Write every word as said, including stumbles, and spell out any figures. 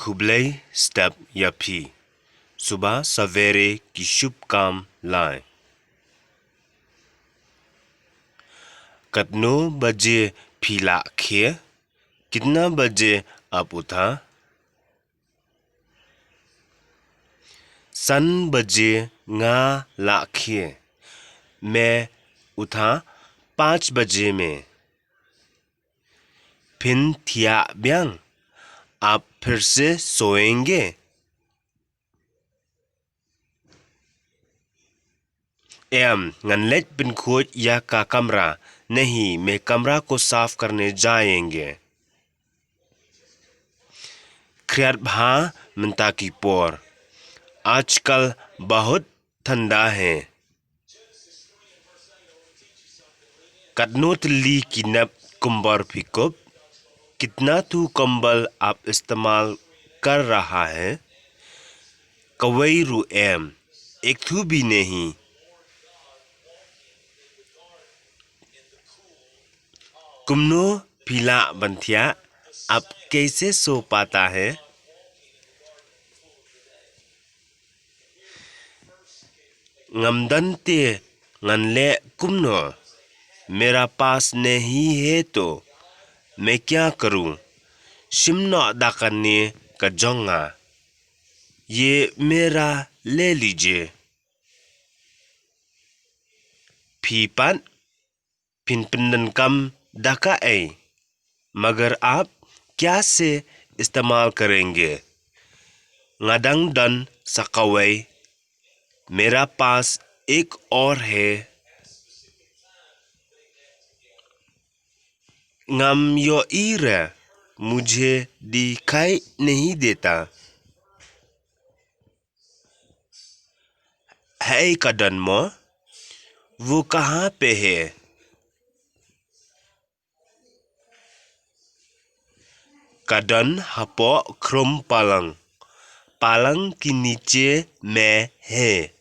Khublei step ïa phi. Suba savere ki shubh kam lai. Katno baje phi lah khie? Kitna baje ap utha? San baje nga lah khie. Main utha paanch baje mein. Phin thiah biang? Aap phir se soyenge? Em, ngan leit pynkhuid ïa ka kamra. Nahi, main kamra ko saaf karne jayenge. Khriat bha mynta ki por. Aajkal bahut thanda hai. Katno tylli ki nep kumbor phi kup? Kitna thu kambal aap istemal kar raha hai? Kawei ruh em, ek thu bhi nahi. Kumno phi lah ban thiah? Aap kaise so pata hai? Ngam don te ngan leh kumno? Mera paas nahi hai to main kya karun? Shim noh da kane ka jong nga. Ye mera le lije. Phi pat phin pyndonkam da kaei? Magar aap kya se istemal karenge? Nga dang don sa kawei. Mera paas ek aur hai. Ngam ïohi re, mujhe dikhai nahi deta. Haei ka don mo? Wo kahan pe hai? Ka don hapoh khrum palang. Palang ke niche mein hai.